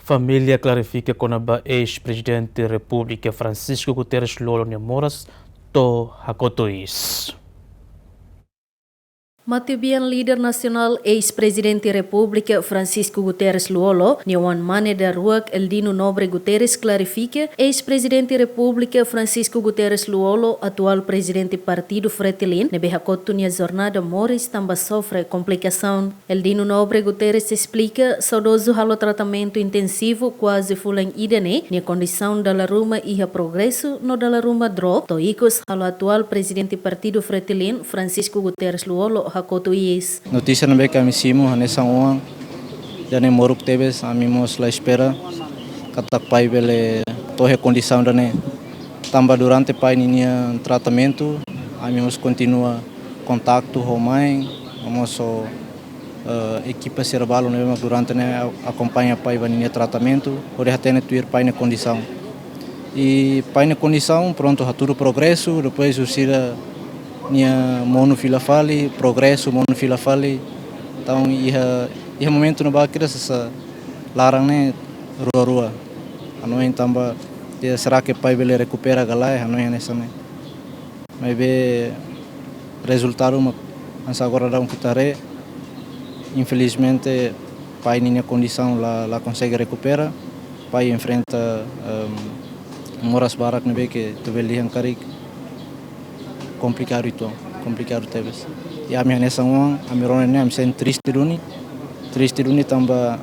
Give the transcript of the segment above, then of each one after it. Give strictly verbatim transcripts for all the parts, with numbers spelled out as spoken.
Família klarifika kona-ba eis-Prezidente Repúblika Francisco Guterres Lú-Olo nia moras to'o hakotu iis. Matebian líder nasionál eis-Prezidente Repúblika Francisco Guterres Lú-Olo nia oan-mane daruak Eldino Nobre Guterres klarifika, eis-Prezidente Repúblika Francisco Guterres Lú-Olo, atuál Prezidente Partidu Fretilin, ne'ebé hakotu nia jornada moris tanba sofre komplikasaun. Eldino Nobre Guterres esplika, saudozu halo tratamentu intensivu kuaze fulan ida ne'e, nia kondisaun dala ruma iha progresu no dala ruma drop, to'o ikus halo atuál Prezidente Partidu Fretilin, Francisco Guterres Lú-Olo, hakotu iis. Notísia ne'ebé ke ami simu hanesan oan, ida-ne'e moruk tebes, ami mós la espera katak pai bele to'o iha kondisaun ida-ne'e. Tanba durante pai ninia tratamentu, ami mós kontinua kontaktu ho mãe, no mós ho, eh, ekipa sira balu ne'ebé mak durante ne'e a-, akompaña pai ba ninia tratamentu, hodi hatene tuir pai nia kondisaun. I pai nia kondisaun, prontu, hatudu progresu, depois husi ida-ne'e monu fila fali, progresu monu fila fali. Entaun, iha, iha momentu ne'ebá kira sesa laran ne'e rua-rua. Hanoin tanba, ya, será ke pai bele rekupera ka lae, hanoin hanesan ne'e. Maibé rezultadu mak hanesan agora daudaun ita haree, infelizmente, pai ninia kondisaun la, la konsege rekupera, pai enfrenta, ehm, moras barak ne'ebé ke ita bele dehan karik komplikadu uitoan, komplikadu tebes. I ami hanesan oan, ami rona ne'e, ami sente triste duni, triste duni tanba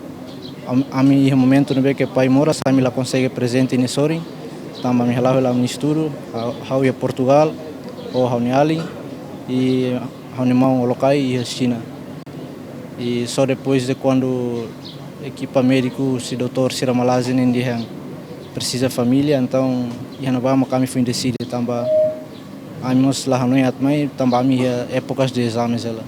am-, ami iha momentu ne'ebé ke pai moras, ami la konsege prezente nia sorin, tanba ami hala'o hela ami-nia estudu, ha'u, ha'u iha Portugal, ho ha'u-nia alin, i ha'u-nia maun Olokai iha Xina. I só depois de kuandu ekipa médiku husi doutór sira Malázia ne'e dehan presiza família, entaun iha ne'ebá mak ami foin deside tanba ami mós la hanoin atu mai, tanba ami iha épocas de exames hela.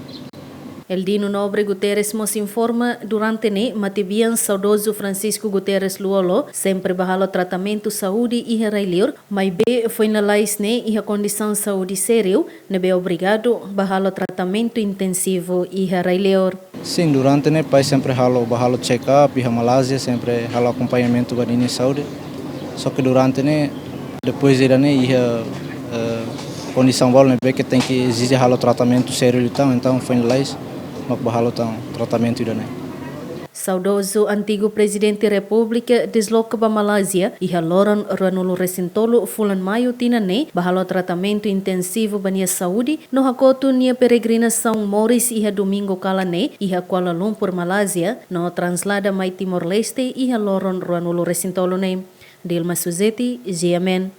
Eldino Nobre Guterres mós informa, durante ne'e matebian saudozu Francisco Guterres Lú-Olo sempre bá halo tratamentu saúde iha rai-liur, maibé foin lalais ne'e iha kondisaun saúde sériu, ne'ebé obrigadu bá halo tratamentu intensivu iha rai-liur. Sin, durante ne'e pai sempre halo, bá halo check-up iha Malázia, sempre halo akompañamentu ba ninia saúde. Só ke durante ne'e, depois de ida-ne'e iha, eh, kondisaun balu ne'ebé ke tenke ezije halo tratamentu sériu liután, entaun foin lalais mak bá halo tan tratamentu ida-ne'e. Saudozu antigu Prezidente Repúblika desloka ba Malázia iha loron ruanulu-resin-tolu fulan Maiu tinan ne'e, bá halo tratamentu intensivu ba nia saúde, no hakotu nia peregrinasaun moris iha domingu kalan ne'e iha Kuala Lumpur, Malázia, no traslada mai Timor-Leste iha loron ruanulu-resin-tolu ne'e. Dilma Suzeti, G M N.